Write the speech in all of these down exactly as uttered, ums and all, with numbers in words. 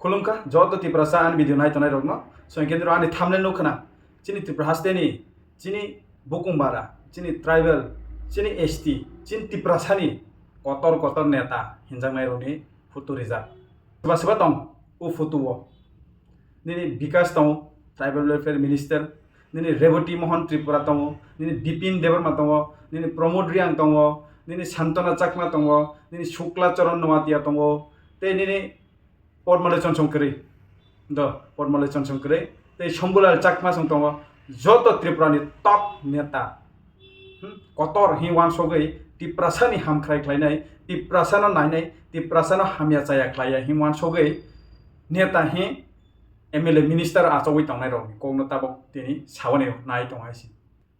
Khulumkha joto Tiprasa ani video nai tongnai rokno. So, hwnkhe niro ani thumbnail nukha na, chini Tripura hasteni, chini bukung bara, chini tribal, chini S T, chini Tiprasani kotor kotor neta hinjaknai rokni photo rijak. Soba soba tong o photo o. Nini Bikas tongo, Tribal Welfare Minister, nini Reboti Mohan Tripura tongo, nini Bipin Debbarma tongo, nini Pramod Reang tongo, nini Santana Chakma tongo, nini Shukla Charan Noatia tongo, tei nini Podmalochon Songkwrwi, do, Podmalochon Songkwrwi, tei Shambhulal Chakma song tongo, joto Tripura ni top neta. Hmm, kotor hin wansogwi Tiprasa ni hamkhrai khlainai, Tiprasa no nainai, Tiprasa no hamya chaya khlaiya hin wansogwi neta hin M L A minister achogwi tongnai rokni kokno tabok tini sawi nai tong hai se.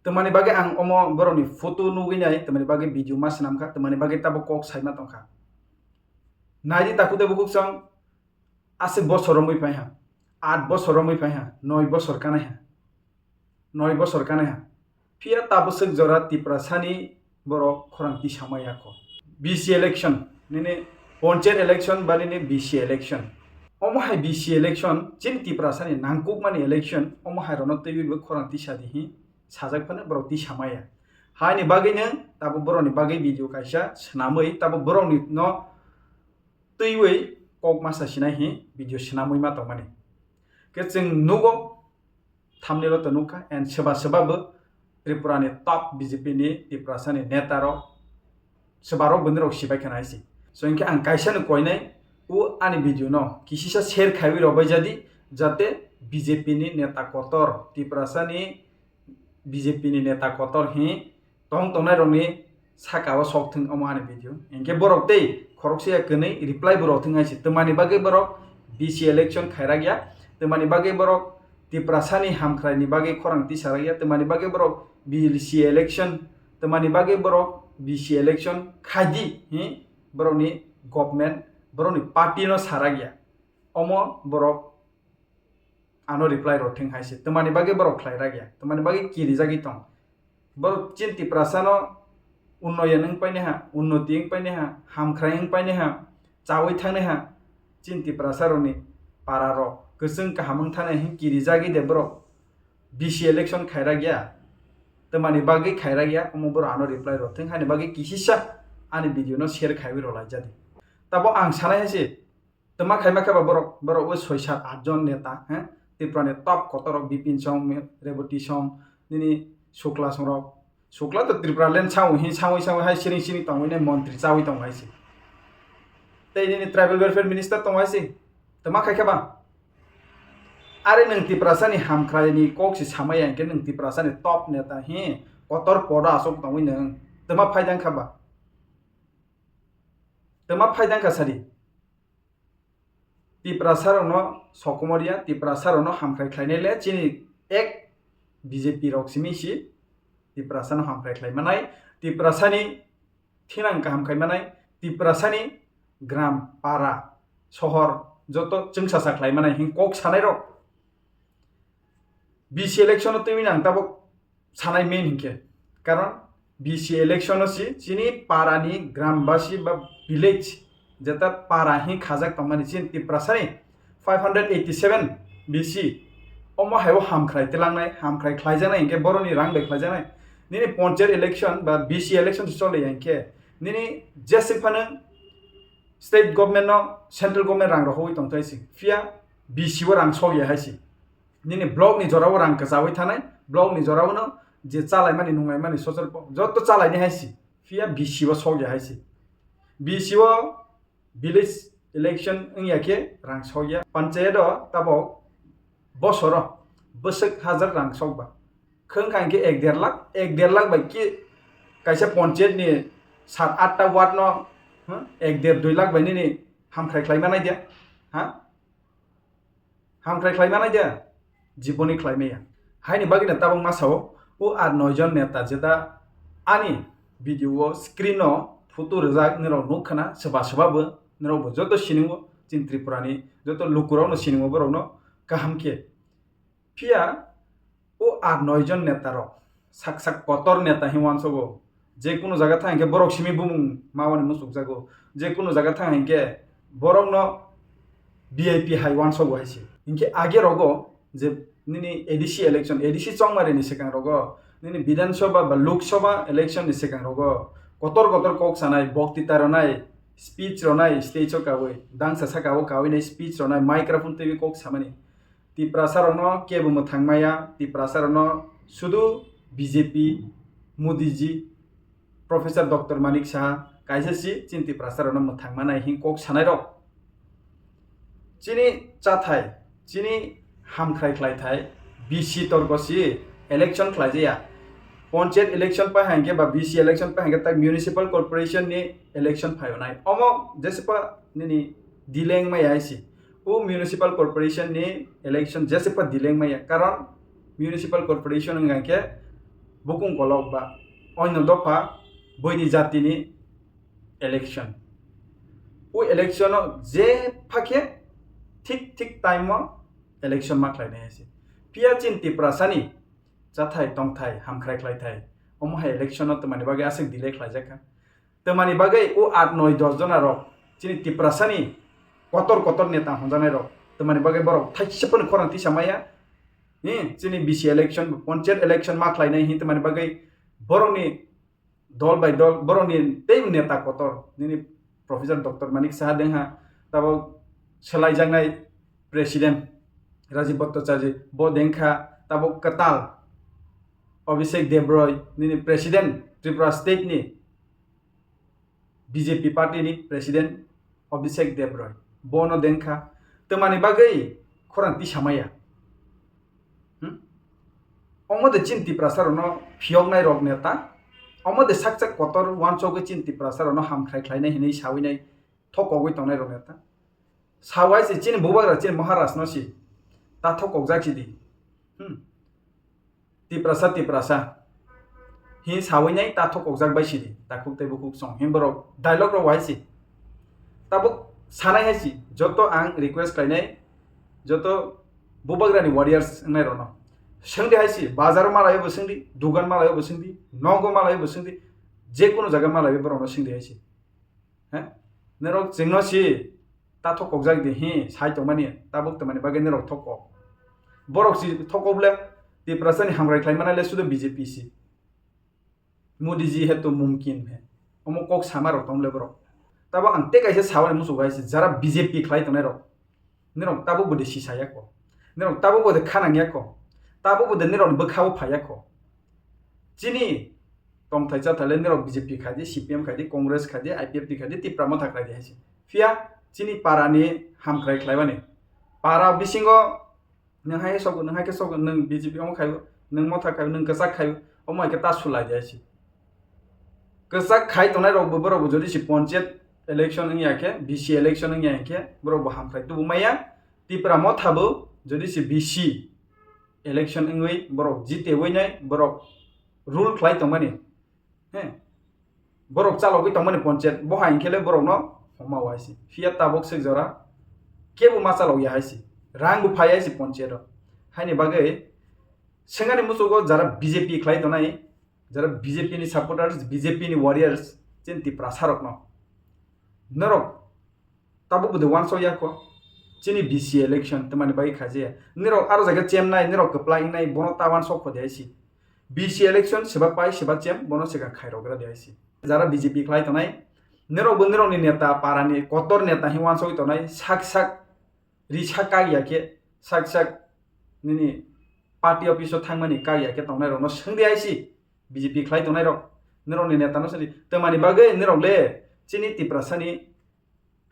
Twmani bagwi ang omo borokni photo nugwi nai, twmani bagwi video ma swnam kha, twmani bagwi tabok kok saima tong kha. Naidi takhuk de bukhuk song aswk bosor romwi phai ha, aat bosor romwi phai ha, noi bosor kanai ha, noi bosor kanai ha. Phiya tabwswk jora Tiprasani borok khorang tisa maya kho. B C election, nini ponchayat election ba nini B C election. Omo hai B C election, chini Tiprasani nangkukmani election, omo hai rono twiwi bo khorang tisa di hi sajak phano borok tisa maya. Haini bagwino tabo borokni bagwi video kaisa swnamwi tabo borokni no twiwi kok masa sinai hi video swnamwi ma tongmani. Khe chwng nugo, thumbnail o to nukha, and soba soba bo Tripura ni top B J P ni Tiprasa ni neta rok soba rok bini rok sibai khana hai se. So hinkhe ang kaisa no koinai, o ani video no kisisa share khaiwi rw bai jadi, jate B J P ni neta kotor, Tiprasa ni B J P ni neta kotor hi tong tongnai rokni saka o sok thung omo ani video. Hinkhe borok tei khoroksa ya kwnwi reply bo rw thung hai se. Twmani bagwi borok B C election khairak ya. Twmani bagwi borok Tiprasa ni hamkhrai ni bagwi khorang tisa rak ya. Twmani bagwi borok B C election, twmani bagwi borok B C election khai di hi borokni government, borokni party no sarak ya. Omo borok ano reply rw thung hai se. Twmani bagwi borok khlai rak ya. Twmani bagwi kirijagwi tong. Borok chini Tiprasa no unnoyon wng painai ha, unnoti wng painai ha, hamkhrai wng painai ha, chawi thangnai ha. Chini Tiprasa rokni para rok kwchwng kaham wng thangnai hin kirijagwi de borok B C election khairak ya. Twmani bagwi khairak ya, omo borok ano reply rw thung haini bagwi kisisa ani video no share khaiwi rw lai jadi. Tabo ang sanai hai se, twma khaima khe ba borok, borok o soi sat at jon neta, he? Tripura ni top kotor rok Bipin song, Reboti song, nini Shukla song rok. Shukla to Tripura land sao hi sao sao hai siring siring tongwi nai montri chawi tong hai se. Tei nini tribal welfare minister tong hai se. Twma khai khe ba? Are nwng Tiprasa ni hamkhrai ni kok se samai ya hinkhe nwng Tiprasa ni top neta hi kotor podo asok tongwi nwng twma phai dang kha ba? Twma phai dang kha sadi. Tiprasa rokno sokomor ya, Tiprasa rokno hamkhrai khlainai le chini ek B J P rok simi si Tiprasa no hamkhrai khlai manai, Tiprasa ni thinang kaham khai manai, Tiprasa ni gram, para, sohor joto chwngsacha khlai manai hin kok sanai rok. B C election o twiwi nang tabuk sanai main hinkhe. Karon B C election o si chini para ni gram basi ba village jeta para hi khajak tongmani chini Tiprasa ni five hundred eighty seven B C omo hai o hamkhrai tilangnai, hamkhrai khlaijaknai hinkhe boroni rang bai khlaijaknai. Nini ponchayat election ba B C election se choli ya hinkhe nini jeswk phano state government no central government rang rohoi tongthai si. Phiya B C o rang sok ya hai si. Nini block ni jora o rang kwchawi thanai, block ni jora o no je chalaimani nunglaimani sochor po-, joto chalaini hai si, phiya B C o sokya hai si. B C o village election wngya khe rang sokya, panchayat o tabok bosoro bwswk hajar rang sokba. Khwng kha hinkhe ek der lakh, ek der lakh bai ki kaisa panchayat ni sat atta ward no, hmm, ek der dui lakh bai nini hamkhrai khlai manai dia, ha? Hamkhrai khlai manai de, jiboni khlai maya. Haini bagwino tabuk ma sao, o aat noi jon neta jeta ani video o screen o photo rijak nirok nuk khna, soba soba bo nirok bo joto siningo, chini Tripura ni joto lukurok no siningo borok no kaham khe. Phiya o aat noi jon neta rok sak sak kotor neta hinwi uansogo. Je kunu jaga thang hinkhe borok simi bumung mawani muchukjago. Je kunu jaga thang hinkhe borokno V I P hai uansukgo hai se. Hinkhe age rogo je nini A D C election, A D C chongmari ni swkang rogo, nini Bidhan Sabha ba Lok Sabha election ni swkang rogo kotor kotor kok sanai, boktita ronai, speech ronai, stage o kawi, dangsa saka o kawi nai speech ronai, microphone twiwi kok samani. Tiprasa rokno kebo mwthang maya, Tiprasa rokno sudu B J P, Modi ji, Professor Doctor Manik Saha kaisa si chini Tiprasa rokno mwthang manai hin kok sanai rok. Chini chathai, chini hamkhrai khlai thai, B C torko si election khlai jaya. Panchayat election pai hangke ba B C election pai hangke tak municipal corporation ni election phai nai. Omo jesepa nini dileng maya hai si. O municipal corporation ni election jesepa dileng maya. Karon municipal corporation wngkha khe bukung kolok ba onyo dopha boini jati ni election. O election o jepha khe thik thik time o election ma khlai nai hai se. Phiya chini Tiprasa ni chathai tongthai hamkhrai khlai thai. Omo hai election o twmani bagwi aswk delay khlai jak kha. Twmani bagwi o aat noi dos jona rok chini Tiprasa ni kotor kotor neta hwnjaknai rok twmani bagwi borok thaisa phano khorang tisa maya. Hi, chini B C election, panchayat election ma khlai nai hin twmani bagwi borok ni dol bai dol, borokni tei neta kotor, nini Professor Doctor Manik Saha dengha, tabok selaijaknai President Rajib Bhattacharya, bo dengkha, tabok kwtal Abhishek Debroy, nini President Tripura State ni B J P party ni President Abhishek Debroy, bono dengkha, twmani bagwi khorang tisamaya. Hmm? Omo de chini Tiprasa rokno phiyoknai rok neta. Omo de sakchak kotor uansugwi chini Tiprasa rokno hamkhrai khlainai hinwi sawinai thokogwi tongnai rok neta. Sawai se chini bubagra chini Maharaj no si ta thokokjak si di. Hmm. Tiprasa, Tiprasa. Hi sawinai ta thokokjak bai si di. Takhuk tei bukhuk song. Hi borok dialogue rok wahai si. Tabuk sanai hai si. Joto ang request khlainai. Joto bubagrani warriors wngnai rokno. Swng di hai si. Bazar o malaio bo swng di. Dugan malaio bo swng di. Nogo malaio bo swng di. Je kono jaga malaio borokno swng di hai si. He? Norok chwngno si ta thokokjak di hi sai tongmani tabuk tongmani bagwi norok thokok. Borok si thokok le Tiprasa ni hamkrai khlai mani le sudo B J P si. Modi ji he to mumkin he. Omo kok sama rok tong le borok. Tabuk ang tei kaisa sawani muchuk bai si jara B J P khlai tongnai rok. Nirok tabuk bo de sisaya ko. Nirok tabuk bo de khanangya ko. Tabuk bo de nirok ni bwkha o phaya ko. Chini tongthai chathai le nirok B J P khai di, C P M khai di, Congress khai di, I P F T khai di, Tipra Motha khai di hai se. Phiya chini para ni hamkrai khlai bani. Para bisingo nwng hai sok, nwng hai khe sok, nwng B J P omo khai, nwng Motha khai, nwng kwchak khai, omo hai khe ta sulai di hai se. Kwchak khai tongnai rok bo borok bo jodi se panchayat election wngya khe, B C election wngya khe borok bo hamkrai tubu maya. Tipra Motha bo jodi se B C election wngwi borok jitewi nai borok rule khlai tongmani. He. Borok chalogwi tongmani panchayat bo hai hinkhe le borokno homa wai se. Phiya tabuk sik jora kebo ma chalogya hai se. Rang bo phai hai se panchayat o. Haini bagwi swngani muchugo jara B J P khlai tongnai, jara B J P ni supporters, B J P ni warriors, chini Tiprasa rokno. Norok tabuk bo de uansuk ya kho. Chini B C election twmani bagwi khaijaya. Nirok aro jaga chemnai, nirok kwplai wngnai, bono ta uansuk kho de hai si. B C election seba pai, seba chem, bono swkang khairok gra de hai si. Jara B J P khlai tongnai, nirok bo nirok ni neta, para ni kotor neta hin uansuk tongnai, sak sak ri sak kak ya khe, sak sak nini party office o thangmani kak ya khe tongnai rokno swng de hai si. B J P khlai tongnai rok, nirok ni neta no swng di. Twmani bagwi nirok le chini Tiprasa ni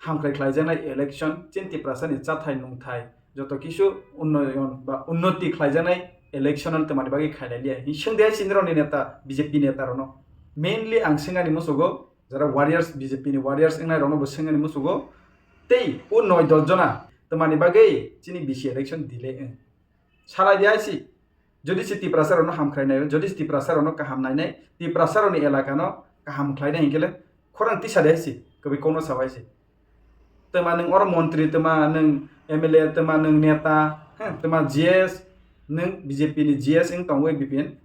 hamkrai khlaijaknai election, chini Tiprasa ni chathai nungthai, joto kisu unnoyon ba unnoti khlaijaknai election no twmani bagwi khailai liya. Hin swng de hai si nirok ni neta, B J P neta rokno. Mainly ang swngani muchugo, jara warriors, B J P ni warriors wngnai rokno bo swngani muchugo. Tei o noi dos jona twmani bagwi chini B C election delay wng. Salai di hai si. Jodi se Tiprasa rokno hamkrai nai, jodi se Tiprasa rokno kaham nainai, Tiprasa rokni elaka no kaham khlai nai hinkhe le khorang tisa di hai si, kwbwi kokno sa hai si. Twma nwng oro montri, twma nwng M L A, twma nwng neta, he, twma G S, nwng B J P ni G S wng tongwi bipin,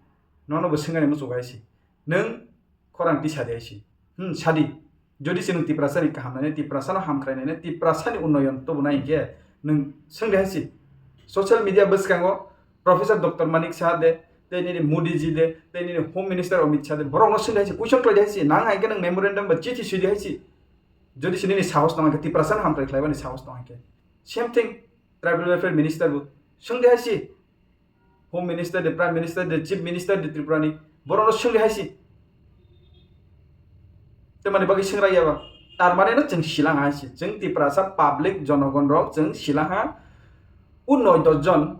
nono bo swngani muchuk hai si. Nwng khorang tisa di hai si. Hmm, sadi. Jodi se nwng Tiprasani kaham nainai, Tiprasano hamkrai nainai, Tiprasani unnoyon tubunai hinkhe nwng swngdi hai se. Social media bwskango Professor Doctor Manik Saha de, tei nini Modi ji de, tei nini Home Minister Amit Shah de, borokno swngdi hai se, question khlaidi hai se, nang hai khe nwng memorandum ba chithi swidi hai se. Jodi se nini sahos tong hai khe, Tiprasano hamkrai khlaibani sahos tong hai khe. Same thing, Tribal Welfare Minister bo swngdi hai se. Home Minister de, Prime Minister de, Chief Minister de Tripura ni, borokno swngdi hai se. Tei mani bagwi swngraiya ba? Tar mane no chwng silang hai se. Chwng Tiprasa public jonogon rok chwng silang ha. O noi dos jon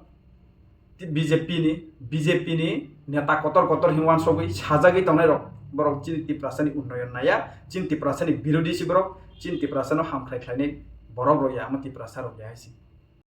B J P ni, B J P ni neta kotor kotor hinwi uansugwi sajagwi tongnai rok. Borok chini Tiprasa ni unnoyon naiya, chini Tiprasa ni birodhi se borok, chini Tiprasa no hamkrai khlainai borok rok ya, omo Tiprasa rok ya hai se.